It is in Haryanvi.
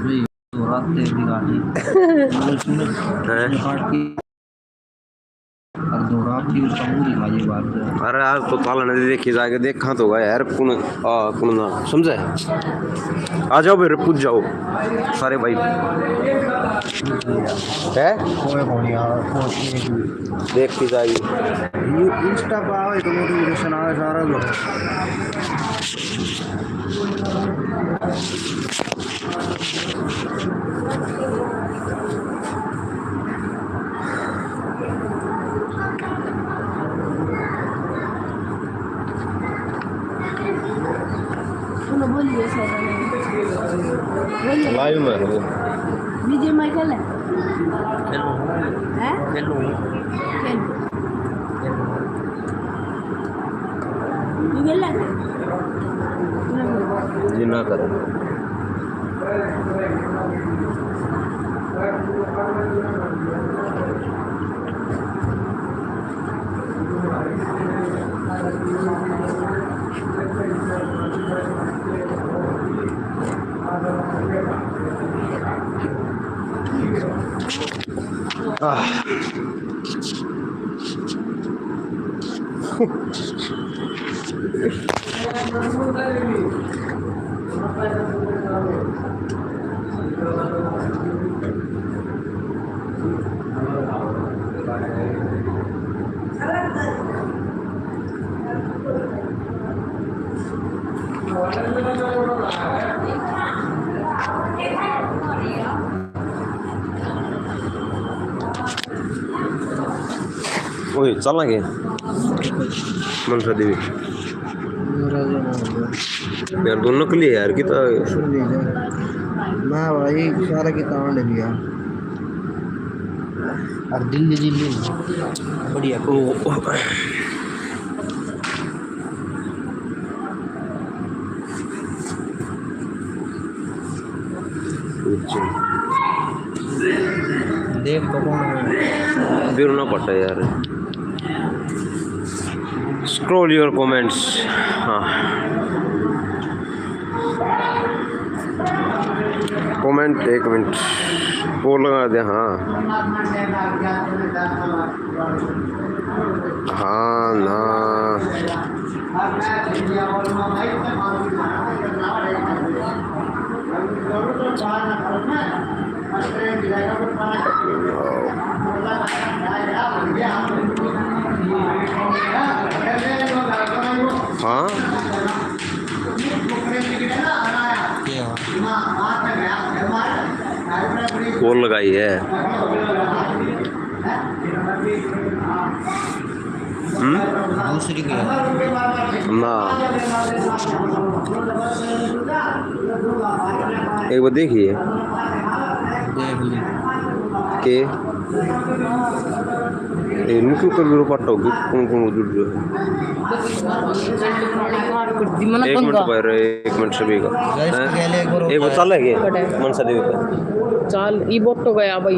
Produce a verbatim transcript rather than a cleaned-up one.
नहीं, रात तेरी गाड़ी। हैं? काट के और दो रात की उसका मुंह दिखा ये बात। अरे आज तो ताला नहीं देखी जाके देखा तो होगा यार, कौन, आ, कौन ना समझे। आ जाओ फिर, पूछ जाओ सारे भाई। है? कोई कौन यार, कोई देख की जाएगी। ये Insta पे आवे तो नोटिफिकेशन आवे सारा लोग। बोलो, बोलिए सर। बोलिए। लाइव में है वो। डीजे माइकल है। हेलो। हैं? हेलो। हेलो। हेलो। ये गलत है। ये ना करो। आह। ओए, चलेंगे मनसा देवी। यार, दोनों के लिए यार, कितना ना भाई, सारा किताब ले लिया। और दिल्ली, दिल्ली बढ़िया। ओ, ओ। देख तो कौन है? बिरना पट्टा यार। Scroll your comments। हाँ। Comment, एक मिनट, वो लगा दे। हाँ, हाँ ना। हाँ। कॉल लगाई है। हम्म? दूसरी के। ना। एक बार देखिए। देख ली। के? ए, निकल कर भी रोपाटा हो गया, कौन कौन जुड़ गया है? एक मिनट भाई रे, एक मिनट सभी का। हैं? एक बार चल है के? मनसा देवी का। चाल, ई बोट हो गया भाई।